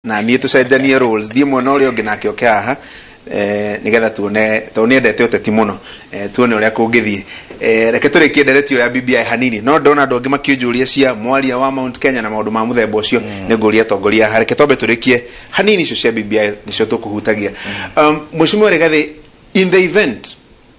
Na niĩ tũcenjanie roles, thiĩ mwena ũrĩa ũngĩ nake oke haha, nĩgetha tuone, tondũ nĩendete ũteti mũno, tuone ũrĩa kũngĩthiĩ. Reke tũrĩkie ndereti ĩyo ya BBI hanini, no ndona andũ angĩ makĩnjũria cia mwaria wa Mount Kenya na maũndũ ma mũthemba ũcio. Nĩ ngũria atongoria haha, reke twambe tũrĩkie hanini icio cia BBI nĩcio tũkũhutagia. Mheshimiwa Rigathi, in the event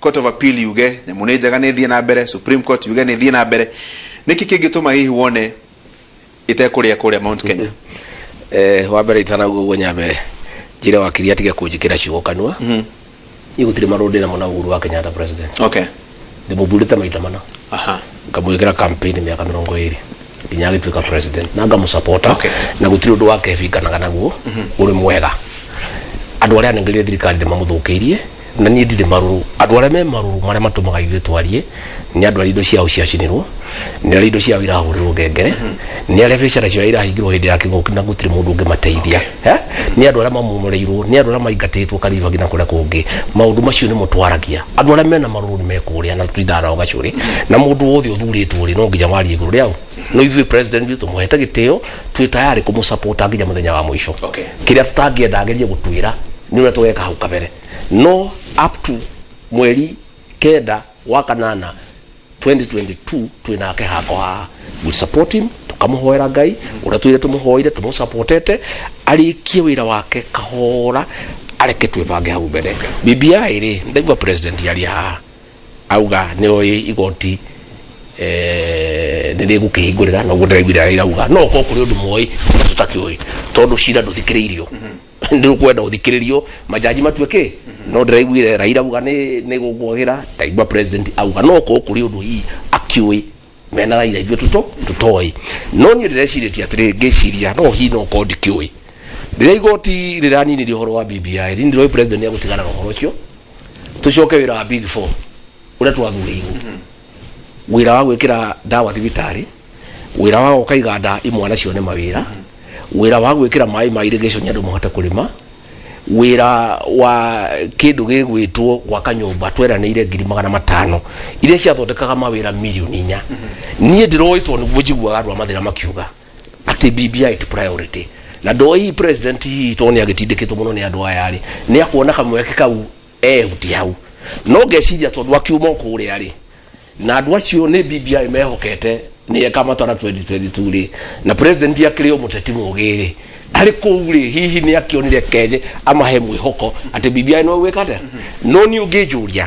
Court of Appeal yuge nyamũ nĩ njega, nĩ thiĩ na mbere, Supreme Court yuge nĩ thiĩ na mbere, nĩkĩ kĩngĩtũma hihi wone itekũrĩa kũrĩa Mount Kenya? Wa mbere, itanauga ũguo, nyambe njĩre wakiri atige kũnjĩkĩra ciugo kanua. Niĩ gũtirĩ marũrũ ndĩnamo na Uhuru wa Kenyatta president. Ndĩmũthurĩte maita mana, ngamwĩkĩra campaign mĩaka 20 nginya agĩtuĩka president, na ngamũsapota. Na gũtirĩ ũndũ wake binganaga naguo ũrĩ mwega. Andũ arĩa anengerire thirikari nĩ mamũthũkĩirie, na niĩ ndirĩ marũrũ. Andũ arĩa me marũrũ marĩa matũmaga ithuĩ twarie nĩ andũ arĩa indo ciao ciacinirwo, nĩ arĩa indo ciao irahũrĩrwo ngengere, nĩ arĩa biacara ciao irahingirwo hĩndĩ ya kĩng'ũki na gũtirĩ mũndũ ũngĩmateithia. Eh? Nĩ andũ arĩa mamomoreirwo, nĩ andũ arĩa maingatĩtwo Karibagi na kũrĩa kũngĩ. Maũndũ macio nĩmo twaragia. Andũ arĩa mena marũrũ nĩ mekũrĩa na tũtindaga nao gacũrĩ. Na mũndũ wothe ũthurĩtwo rĩ, no nginya warie igũrũ rĩao. No ithuĩ president witũ tũmũhete gĩtĩo, twĩ tayarĩ kũmũsapota nginya mũthenya wa mũico. Kĩrĩa tũtangĩenda agerie gũtwĩra nĩ ũrĩa tũgeka hau kabere, no up to mweri 9 wa kanana 2022 twĩ nake hako haha. We support him, tukamũhoera Ngai ũrĩa twĩre tũmũhoire, tũmũsapotete arĩkie wĩra wake kahora, areke twĩbange hau mbere. BBI rĩ, ndaigua president aria haha auga nĩ oĩ igoti nĩ rĩgũkĩhingũrĩra, na ũguo ndĩraiguire arauga no ũkorwo kũrĩ ũndũ moĩ tũtakĩũĩ, tondũ cira ndũthikĩrĩirio, nĩ ũkwenda ũthikĩrĩrio majaji matue kĩ. No ndĩraiguire Raila auga nĩ gũkwagĩra, ndaigua president auga no ũkorwo kũrĩ ũndũ hihi akĩũĩ mena Raila ithuĩ tũtoĩ. No niĩ ndĩrecirĩtie atĩrĩ, ngĩciria no hihi no ũkorwo ndikĩũĩ rĩrĩa igoti rĩraninirie ũhoro wa BBI rĩ, ndĩroĩ president nĩ egũtigana na ũhoro ũcio, tũcoke wĩra wa Big Four ũrĩa twathurĩirwo, wĩra wa gwĩkĩra ndawa thibitarĩ, wĩra wa gwaka iganda imwana cione mawĩra, wĩra wa gwĩkĩra maĩ ma irrigation andũ mahote kũrĩma, wĩra wa kĩndũ gĩgwĩtwo gwaka nyũmba tweranĩire 500,000 iria ciathondekaga mawĩra mirioni 4. Niĩ ndĩroĩ tondũ nĩguo njiguaga andũ a mathĩna makiuga atĩ BBI ti priority, na ndoĩ president hihi tondũ nĩ agĩtindĩkĩtwo mũno nĩ andũ aya rĩ, nĩ akuona kamweke kau ehutie hau. No ngeciria tondũ akiuma o kũrĩa rĩ, na andũ acio nĩ BBI mehokete nĩ ekamatwara 2022 rĩ, na president akĩrĩ o mũteti mũgĩ rĩ, arĩ kũu rĩ, hihi nĩ akĩonire kenye amahe mwĩhoko atĩ BBI no gwĩka atĩa. No niĩ ũngĩnjũria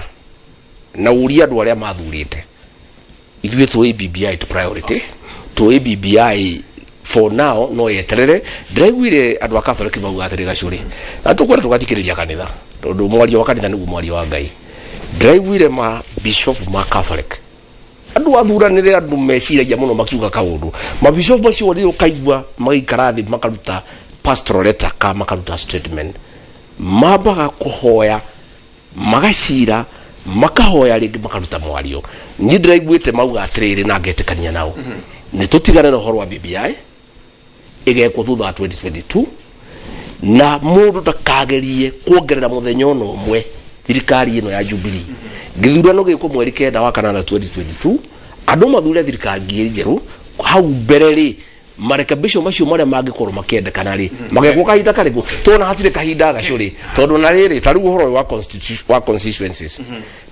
na ũrie andũ arĩa mathurĩte, ithuĩ tũĩ BBI ti priority, tũĩ BBI for now no yeterere. Ndĩraiguire andũ a Catholic mauga atĩrĩ, gacũrĩ, na tũkwenda tũgathikĩrĩria kanitha tondũ mwario wa kanitha nĩguo mwario wa Ngai. Ndĩraiguire ma bishop ma Catholic, andũ athuranĩre, andũ meciragia mũno makiuga kaũndũ, mabishop macio rĩ, ũkaigua magaikara thĩ makaruta pastoral letter ka makaruta statement, mambaga kũhoya, magacira, makahoya rĩngĩ, makaruta mwario. Niĩ ndĩraiguĩte mauga atĩrĩrĩ, na ngetĩkania nao, nĩ tũtigane na ũhoro wa BBI, ĩgekwo thutha wa 2022, na mũndũ ndakagerie kuongerera mũthenya ona ũmwe thirikari ĩno ya Jubilee. Gĩthurano gĩkwo mweri 9 wa kanana 2022, andũ mathure thirikari njerũ. Hau mbere rĩ, marekebisho macio marĩa mangĩkorwo makĩendekana rĩ, magekwo kahinda karĩkũ? Tona hatirĩ kahinda gacũrĩ, tondũ na rĩrĩ, ta rĩu ũhoro ũyũ wa constituencies,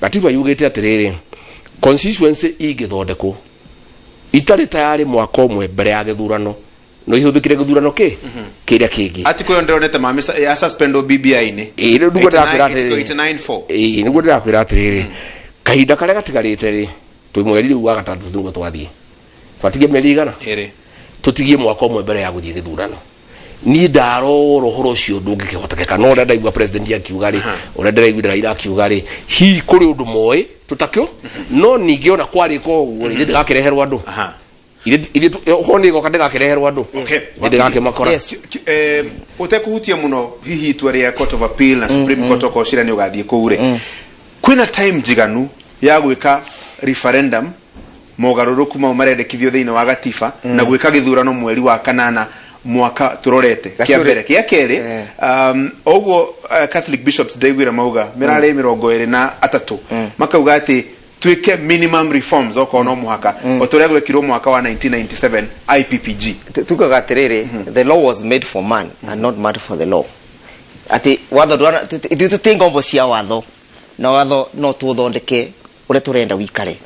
gatiba yugĩte atĩrĩrĩ, constituency ingĩthondekwo itarĩ tayarĩ mwaka ũmwe mbere ya gĩthurano, no ihũthĩkire gĩthurano kĩ kĩrĩa kĩngĩ. Article ĩyo ndĩronete mami ya suspend BBI-inĩ. Ĩĩ, rĩu nĩguo ndĩrakwĩra atĩrĩrĩ. 89.4. Ĩĩ, nĩguo ndĩrakwĩra atĩrĩrĩ, kahinda karĩa gatigarĩte rĩ, twĩ mweri rĩu wa gatandatũ, nĩguo twathiĩ twatigie mĩeri igana 2. Tũtigie mwaka ũmwe mbere ya gũthiĩ gĩthurano. Niĩ ndarora ũhoro ũcio ndũngĩkĩhotekeka, no ũrĩa ndaigua president akiuga rĩ, ũrĩa ndĩraiguire Raila akiuga rĩ, hihi kũrĩ ũndũ moĩ tũtakĩo. No ningĩ ona kwarĩka ũguo rĩ, ndĩgakĩreherwo andũ. Okorwo nĩ ĩgoka, ndĩgakĩreherwo andũ. Ndĩgakĩmakora. Ũtekũhutia mũno hihi itua rĩa Court of Appeal na Supreme Court, okorwo cira nĩ ũgathiĩ kũu rĩ, kwĩna time njiganu ya gwĩka referendum mogarũrũku mau marendekithio thĩinĩ wa gatiba na gwĩka gĩthurano mweri wa kanana mwaka tũrorete kĩa Gacũrĩ. mbere kĩa kerĩ? Ũguo Catholic bishops ndaiguire mauga mĩrarĩ 23 makauga atĩ Twike minimum reforms okorwo no muhaka o turia gwekirwo mwaka wa 1997 IPPG. Tugaga atiriri, the law was made for man and not man for the law. Ati watho ndwana ithuĩ tũtĩ ngombo cia watho, na watho no tũthondeke ũrĩa tũrenda wikare.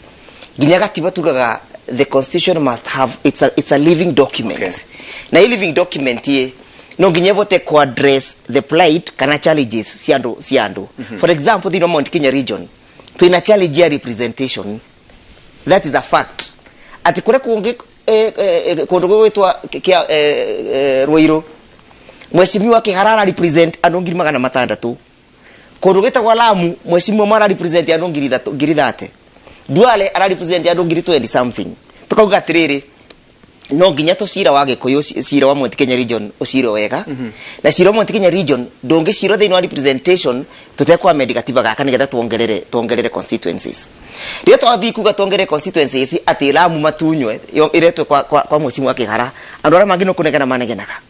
Nginya gatiba tugaga the constitution must have, it's a living document. Na hii living document ye no nginya ĩvote ku address the plight kana challenges cia andũ. For example, thĩinĩ wa Mount Kenya region twina challenge ya representation. That is a fact. Ati kũrĩa kũngĩ kũndũ gũgwĩtwa kĩa Ruiru, mheshimiwa Kĩhara ara represent andũ 600,000. Kũndũ gwĩtagwo Lamu, mheshimiwa mara represent andũ 30,000, 30,000. Duale ara represent andũ 20,000 something. Tukauga atiriri, no nginya tũcira wa Gĩkũyũ, cira wa Mount Kenya region ũcirwo wega. Na cira wa Mount Kenya region ndũngĩcirwo thĩinĩ wa representation tũtekwa amend gatiba gaka nĩgetha tuongerere constituencies. Rĩrĩa twathiĩ kuga tuongerere constituencies, atĩ Lamu matunywe yo iretwe kwa mheshimiwa Kĩhara, andũ arĩa mangĩ no kũnegena manegenaga.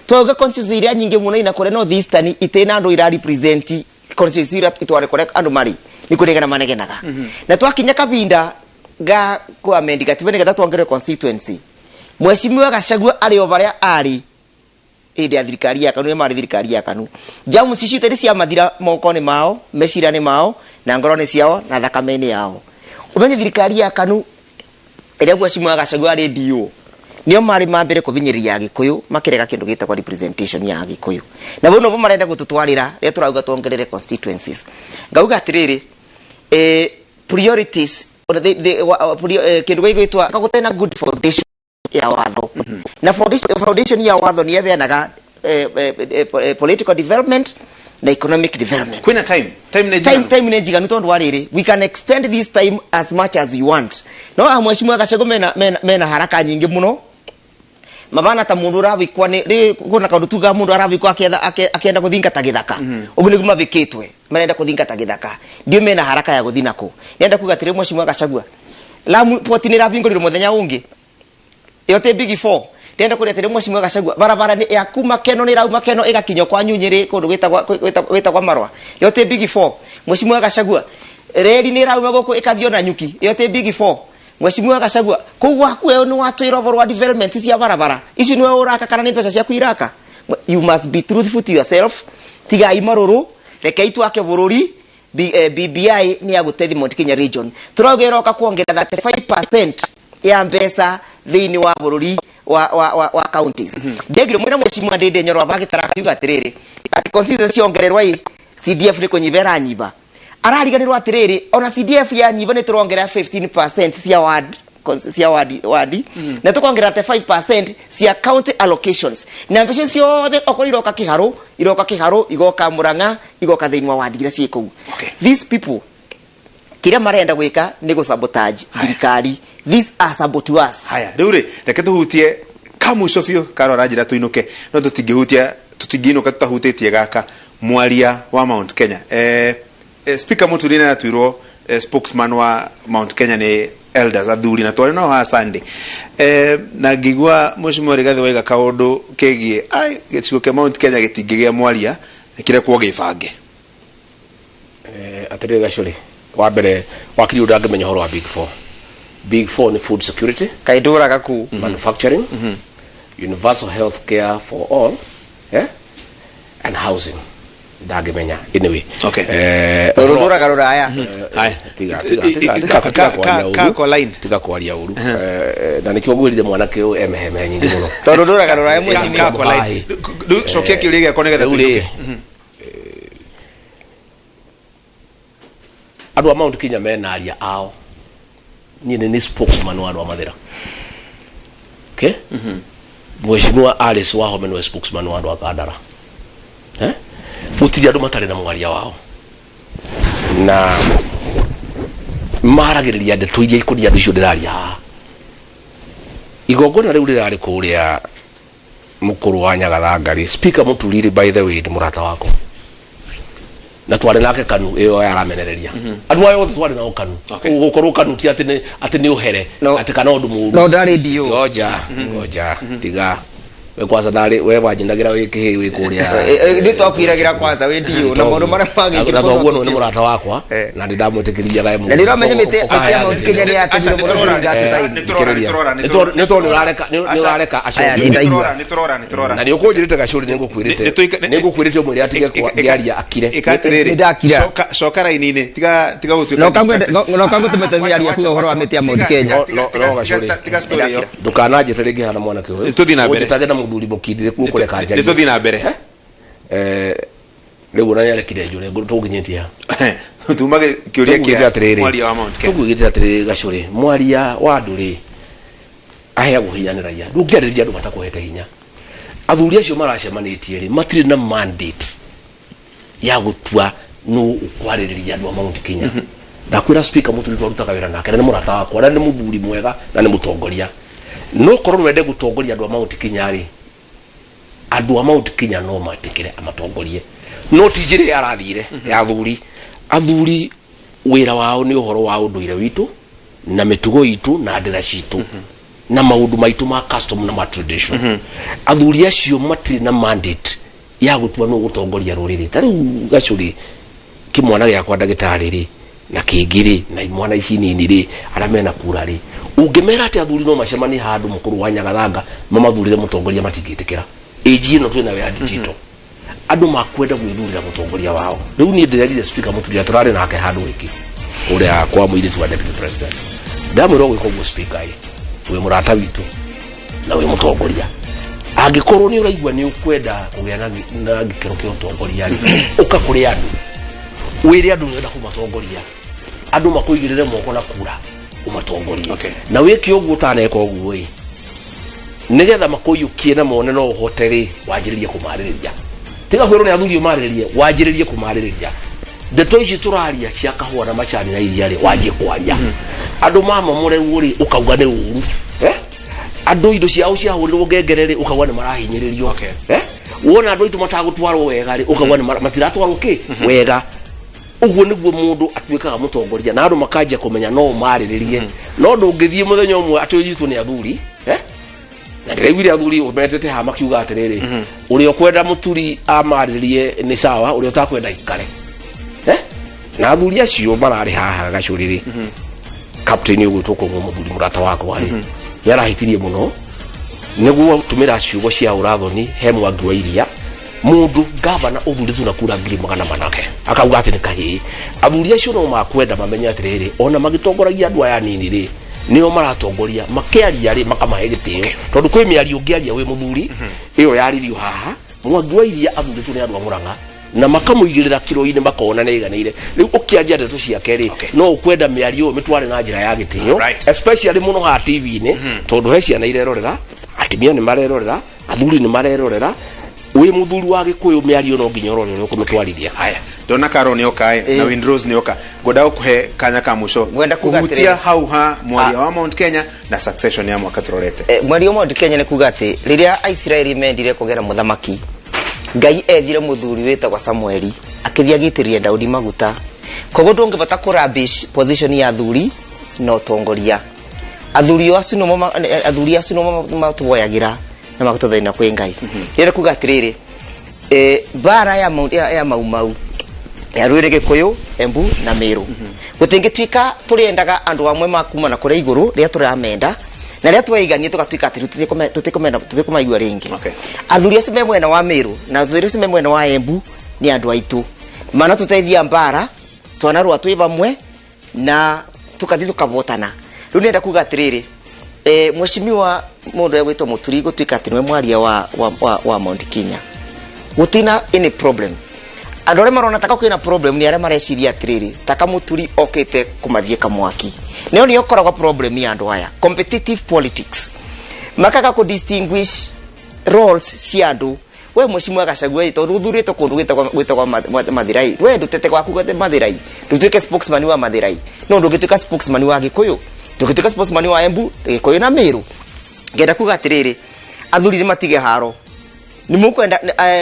Twauga constituency iria nyingĩ mũno ina kũrĩa North Eastern itĩ andũ ira represent constituency iria itware kũrĩa andũ marĩ nĩ kũnegena manegenaga. Na twakinya kabinda ga ku amend gatiba nĩgetha tuongerere constituency, mheshimiwa Gachagua arĩ o barĩa arĩ hĩndĩ ya thirikari ya KANU. Nĩ marĩ thirikari ya KANU, jamu icio itarĩ cia mathira moko-inĩ mao, meciria-inĩ mao, na ngoro-inĩ ciao, na thakame-inĩ yao. Ũmenye thirikari ya KANU ĩrĩa mheshimiwa Gachagua arĩ DO, nĩo marĩ ma mbere kũbinyĩrĩria Agĩkũyũ, makĩrega kĩndũ gĩtagwo representation ya Agĩkũyũ, na bo nobo marenda gũtũtwarĩra rĩrĩa tũrauga tuongerere constituencies. Ngauga atĩrĩrĩ, priorities or kĩndũ gĩgwĩtwa gũtena good foundation ya watho. Na foundation ya watho nĩ ĩheanaga political development na economic development. Kwina time nĩ Time njiganu. Time nĩ njiganu, tondũ wa rĩrĩ, we can extend this time as much as we want. No a mheshimiwa Gachagua mena haraka nyingĩ mũno, mabana ta mundu urabikwa ni ri kuna kaundu tuga mundu arabikwa akietha akienda guthingata githaka. Uguo niguo mabikitwe, marenda kuthingata githaka, ndio mena haraka ya guthi nako. Nenda kuga atiri, mheshimiwa Gachagua, Lamu port ni rabingũrirwo muthenya ungi iyo ti big four. Ndenda kuria atiri, mheshimiwa Gachagua, barabara ni ya kuma Keno ni rauma Keno igakinya kwa Nyunyiri kundu gwitagwa Marwa, iyo ti big four? Mheshimiwa Gachagua, reri ni rauma guku ikathio na nyuki, iyo ti big four? Mheshimiwa Gachagua, kuu gwaku we ni watwira ũhoro wa development cia barabara icio niwe ũraka kana nĩ mbeca ciaku iraka? You must be truthful to yourself. Tigai marũrũ, rekei twake bũrũri. BBI ni ya gũteithia Mount Kenya region. Tũrauga ĩroka kuongerera 35% ya mbeca thĩinĩ wa bũrũri wa counties. Ndegire mwena mheshimiwa Ndindi Nyoro abagĩtara akiuga atĩrĩrĩ, atĩ constituency ciongererwo ĩ CDF nĩ kũnyiba ĩranyiba. Arariganĩrwo atĩrĩrĩ, ona CDF yanyiba nĩ tũrongerera 15% cia ward cia wadi na tukongerera 5% cia county allocations, na mbeca ciothe okorwo iroka Kiharu, iroka Kiharu, igoka Murang'a, igoka thĩinĩ wa wadi iria ciĩ kũu. These people kĩrĩa marenda gwĩka nĩ gũ sabotage thirikari. These are saboteurs. Haya, rĩu rĩ, reke tũhutie kamũico biũ karora njĩra tũinũke, no tũtingĩhutia, tũtingĩinũka tũtahutĩtie gaka mwaria wa Mount Kenya. Speaker Muturi nĩ atuirwo spokesman wa Mount Kenya nĩ elders, athuri, na twarĩ nao haha Sunday, na ngĩigua mheshimiwa Rigathi waiga kaũndũ kegiĩ ai gĩcigo kĩa Mount Kenya gĩtingĩgĩa mwaria, nĩkĩrekwo gĩbange. Atĩrĩrĩ Gacũrĩ, wa mbere wakiri ũndũ angĩmenya ũhoro wa big four. Big four nĩ food security, Kaĩ ndũraga kuu? Manufacturing, universal health care for all, and housing. Ndangĩmenya anyway. Tondũ ndũraga rũraya. Haya. Tiga tiga kwaria ũru. Ka kwa line. Tiga kwaria ũru. Na nĩkĩo ngwĩrire mwanake ũyũ emehemehe nyingĩ mũno. Tondũ ndũraga rũraya, mheshimiwa. Ka kwa line. Rĩu cokia kĩũria gĩakwa nĩgetha Rĩu rĩ, tũinũke. Andũ a Mount Kenya mena aria ao. Niĩ nĩ spokesman wa andũ a Mathĩra, okay? Mheshimiwa Alice Wahome nĩwe spokesman wa andũ a Kandara. Gũtirĩ andũ matarĩ na mwaria wao, na maragĩrĩria ndeto iria ikoniĩ andũ icio ndĩraria haha. Igongona rĩu rĩrarĩ kũrĩa mũkũrũ wa Nyagathangari, Speaker Mũturiri, by the way, nĩ mũrata wakwa na twarĩ nake KANU ĩyo yaramenereria andũ aya othe twarĩ nao KANU. Gũkorwo KANU ti atĩ nĩ ũhere, atĩ kana ũndũ mũũru. No ndarĩ ndio. Ngoja, ngoja, tiga. We kwanza narĩ we wanjinagĩra wĩ kĩhĩ wĩ kũrĩa. Nĩ twakwiragĩra kwanza wĩ ndiũ na maũndũ marĩa magĩkĩrwo. Na thoguo nĩ mũrata wakwa Eh. na nĩ ndamwĩtĩkĩria gae. Na nĩ ũramenya mĩtĩ ya Mount Kenya nĩ yatũmire mũno kũringa atĩ Nĩ Nĩ tondũ nĩ ũrareka Aya, acio. nĩ ndaigua. Nĩ tũrora. Na nĩ ũkũnjĩrĩte gacũrĩ, nĩ ngũkwĩrĩte nĩ ngũkwĩrĩte ũmwĩre atige ngĩaria akire. Ĩka atĩrĩrĩ. Nĩ ndakira. Coka raini-inĩ, tiga gũtuĩka No distracted. kangũtũmĩte mĩario kuga ũhoro wa mĩtĩ ya Mount Kenya. No, Gacũrĩ. Tiga story ĩyo. Ndũkananjĩte rĩngĩ hana mwanake ũyũ. Nĩ tũthiĩ na mbere. Ũnjĩtage na mũthuri mũkindĩrĩku ũkũreka Nĩ njarie. tũthiĩ na mbere. Rĩu ona nĩarekire njũre tũnginyĩtie ha? Tuma kĩũria kĩa mwaria wa Mount Kenya. Tũkuigĩte atĩrĩrĩ gacũrĩ, mwaria wa andũ rĩ aheagwo hinya nĩ raia. Ndũngĩarĩrĩria andũ matakũhete hinya. Athuri acio maracemanĩtie rĩ matirĩ na mandate ya gũtua nũ ũkwarĩrĩria andũ a Mount Kenya. Ndakwĩra Speaker Mũturi twarutaga wĩra nake na nĩ mũrata wakwa na nĩ mũthuri mwega na nĩ mũtongoria. No korwo wende gũtongoria andũ a Mount Kenya rĩ, andũ a Mount Kenya no matĩkĩre amatongorie, no ti njĩra ĩrĩa arathire ya athuri. Athuri wĩra wao nĩ ũhoro wa ũndũire witũ na mĩtugo itũ na ndĩra citũ na maũndũ maitũ ma custom na ma tradition. Athuri acio matirĩ na mandate ya gũtua nũ gũtongoria rũrĩrĩ. Ta rĩu gacũrĩ, kĩmwana gĩakwa ndagĩtarĩ rĩ na kĩngĩ rĩ na imwana ici nini rĩ arĩa mena kura rĩ, ũngĩmera atĩ athuri no macemanie handũ mũkũrũ wa Nyagathanga mamathurĩre mũtongoria, matingĩtĩkĩra. Ĩnji ĩno twĩnayo ya digital, andũ makwenda gwĩthurĩra mũtongoria wao. Rĩu niĩ ndĩrerire Speaker Mũturi tũrarĩ nake handũ ĩngĩ kũrĩa kwa mũirĩtu wa deputy president, ndamwĩra ũgwĩka ũguo Speaker ĩ wĩ mũrata witũ na wĩ mũtongoria, angĩkorwo nĩ ũraigua nĩ ũkwenda kũgĩa na gĩkĩro kĩa ũtongoria rĩ, ũka kũrĩ andũ wĩre andũ nĩ ũrenda kũmatongoria, andũ makũigĩrĩre moko na kura ũmatongorie. Na wĩke ũguo ũtaneka ũguo ĩ nigetha makũiyũkie na mone no ũhote rĩ, wanjĩrĩrie kũmarĩrĩria. Tiga kwĩrwo nĩ athuri ũmarĩrĩrie, wanjĩrĩrie kũmarĩrĩria ndeto ici tũraria cia kahũa na macani na iria rĩ, wanjie kwaria. Andũ mamomorerwo rĩ, ũkauga nĩ ũru, eh? Andũ indo ciao ciahũrĩrwo ngengere rĩ, ũkauga nĩ marahinyĩrĩrio. Eh? Wona andũ aitũ matagũtwarwo wega rĩ, ũkauga nĩ matiratwarwo kĩ wega. Ũguo nĩguo mũndũ atuĩkaga mũtongoria na andũ makanjia kũmenya no ũmarĩrĩrie. No ndũngĩthiĩ mũthenya ũmwe atĩ ũnyitwo nĩ athuri, eh? Na ndĩraiguire athuri metete haha makiuga atĩrĩrĩ, ũrĩa ũkwenda Mũturi amarĩrĩrie nĩ sawa, ũrĩa ũtakwenda ikare, eh? Na athuri acio mararĩ haha gacũrĩ rĩ, captain ũgwĩtwo kũng'o mũthuri mũrata wakwa rĩ nĩ arahĩtirie mũno nĩguo tũmĩra ciugo cia ũrathoni he Mwangi wa Iria, mũndũ gavana ũthurĩtwo na kura 400,000, akauga atĩ nĩ kahĩĩ. Athuri acio no makwenda mamenye atĩrĩrĩ, ona magĩtongoragia andũ aya nini rĩ, nĩo maratongoria, makĩaria rĩ makamahe gĩtĩo, tondũ kwĩ mĩario ũngĩaria wĩ mũthuri ĩyo yaririo haha. Mwangi wa Iria athurĩtwo nĩ andũ a Mũrang'a na makamũigĩrĩra kiro-inĩ makona nĩ aiganĩire. Rĩu ũkĩaria ndeto ciake rĩ, no ũkwenda mĩario ĩyo mĩtware na njĩra ya gĩtĩo, especially mũno haha TV-inĩ, tondũ he ciana irerorera, atumia nĩ marerorera, athuri nĩ marerorera. Wĩ mũthuri wa Gĩkũyũ, mĩario no nginya ũrore ũrĩa ũkũmĩtwarithia. Haya, ndona Karo nĩ oka ĩ na Windrose nĩ oka, ngwenda gũkũhe kanya ka mũico Ngwenda kuga kũhutia atĩrĩrĩ. hau ha mwaria wa Mount Kenya na succession ya mwaka tũrorete. Mwaria wa Mount Kenya nĩ kuga atĩ rĩrĩa Aisiraeli mendire kũgĩa na mũthamaki, Ngai ethire mũthuri wĩtagwo Samueli akĩthiĩ agĩitĩrĩria Daudi maguta. Koguo ndũngĩbata kũ rubbish position ya athuri na ũtongoria. Athuri acio nĩmo athuri acio nĩmo matũhoyagĩra na magatũthaina kwĩ Ngai. Rĩrĩa kuga atĩrĩrĩ, mbara ya Mau Mau ya rwĩrĩ Gĩkũyũ, Embu na Meru, gũtingĩtuĩka tũrĩendaga andũ amwe makuma na kũrĩa igũrũ rĩrĩa tũramenda na rĩrĩa tweigania tũgatuĩka atĩ rĩu tũtikũmaigua rĩngĩ. Athuri acio me mwena wa Meru na athuri acio me mwena wa Embu nĩ andũ aitũ, mana tũteithia mbara twanarũa twĩ vamwe na tũkathiĩ tũkavotana. Rĩu nĩenda kuga atĩrĩrĩ, mheshimiwa mũndũ egwĩtwo Mũturi gũtuĩka atĩ nĩwe mwaria wa Mount Kenya, gũtina any problem. Andũ arĩa marona taka kwĩna problem nĩ arĩa mareciria atĩrĩrĩ, taka Mũturi okĩte kũmathiĩ kamwaki. Nĩyo nĩyo ĩkoragwo problem ya andũ aya, competitive politics, makaga kũ distinguish roles cia andũ. We mheshimiwa Gachagua ĩ, tondũ ũthurĩtwo kũndũ gwĩtagwo Mathirai, we ndũtete gwaku gwete Mathirai, ndũtuĩke spokesman wa Mathirai, no ndũngĩtuĩka spokesman wa Gĩkũyũ, ndũngĩtuĩka spokesman wa Embu, Gĩkũyũ na Meru. Ngenda kuga atĩrĩrĩ, athuri nĩ matige haro. Nĩ mũkwenda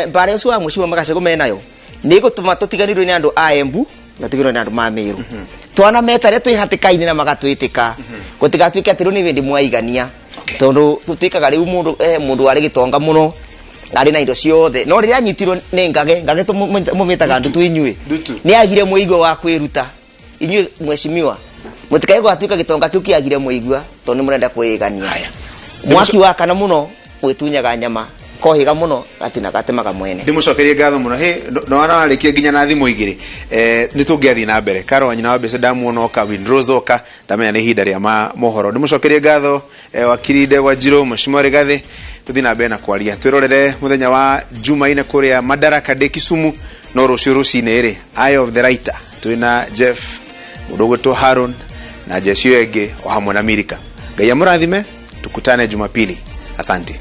mbara ũcio wa mheshimiwa Gachagua menayo nĩ ĩgũtũma tũtiganĩrwo nĩ andũ a Embu na tũtiganĩrwo nĩ andũ ma Meru. Twana meta arĩa twĩ hatĩka-inĩ na magatwĩtĩka, gũtigatuĩke atĩ rĩu nĩ hĩndĩ mwaigania. Okay. Tondu gutikaga riu mundu mundu ari gitonga muno arĩ na indo ciothe, no rĩrĩa anyitirwo nĩ ngage, ngage tũmĩtaga ndutu inyuĩ. Ndutu. Nĩ agire mũigua wa kwĩruta. Inyuĩ mheshimiwa, mũtikae gwatuĩka gĩtonga kĩu kĩagire mũigua tondũ nĩ mũrenda kwĩgania. Haya. Mwaki wakana mũno gwĩtunyaga nyama, kohiga mũno gatina gatemaga mwene. Ndimucokerie ngatho muno. He nĩwararĩkia nginya na thimũ igĩrĩ. Nĩ tũngĩathiĩ na mbere. Karo wa nyina wa mbeca ndamuona oka, Windrose oka, ndamenya nĩ ihinda rĩa mohoro. Ndimucokerie ngatho, wakiri Ndegwa Njirũ, Mheshimiwa Rigathi. Tũthiĩ na mbere na kwaria, twĩrorere mũthenya wa Jumaine kũrĩa Madaraka Day Kisumu, no rũciũ rũcinĩ rĩ, Eye of the Writer, twĩna Jeff, mũndũ ũgwĩtwo Haron na jeshi ĩyo ĩngĩ o hamwe na Mirika. Ngai amũrathime, tukutane Jumapili. Asante.